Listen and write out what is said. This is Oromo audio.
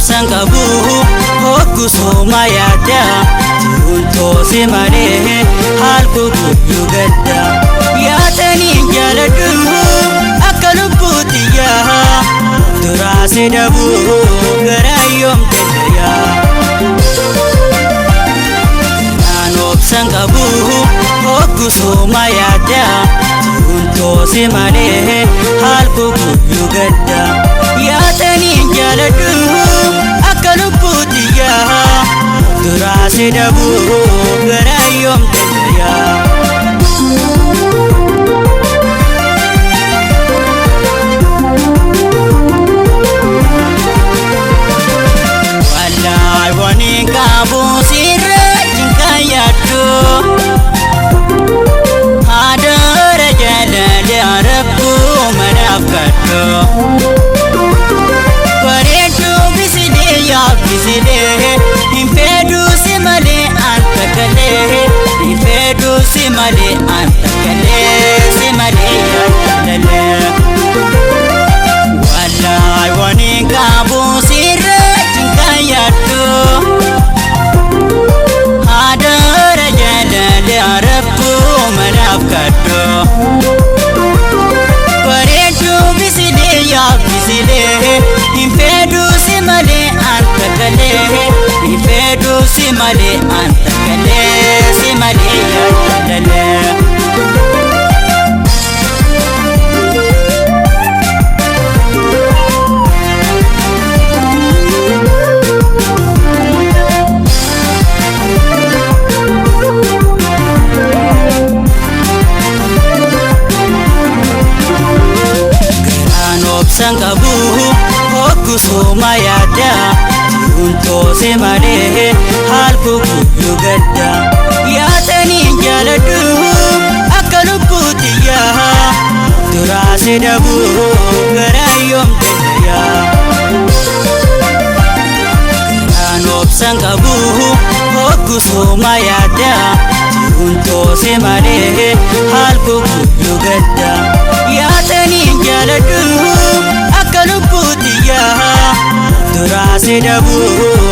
obsan qabu hoggu sooma yaadda jiruun toose malee haal guyyuu gadda yaataniin jaaladhu akka lubbuutti yaa duraase dhabuu garaa yoom dandayaa. Kanaan obsan qabu hoggu sooma yaadda jiruun toose malee haal guyyuu gadda yaataniin jaaladhu akka lubbuutti yaa duraase dhabuu garaa yoom dandayaa. Wallaay wani qabu sirra kan yaaddu haadara jaalale rabbuu manaaf kadhu bareedduu bisilee yaa bisilee hin fedhuu si malee an takkalee hin fedhuu si malee an takkalee si malee yaa jaalale. Wallaay wani qabu sirra kan yaaddu haadara jaalale rabbuu manaaf kadhu bareedduu bisilee yaa bisilee hin fedhuu si malee an takkalee hin fedhuu si malee an takkalee si malee yaa jaalale. Garaan obsan qabu hoggu sooma yaadda jiruun toose malee haal guyyuu gadda yaataniin jaaladhu akka lubbuutti yaa duraase dhabuu garaa yoom dandayaa. Garaan obsan qabu hoggu sooma yaadda jiruun toose malee haal guyyuu gadda yaataniin jaaladhu akka lubbuutti yaa duraase dhabuu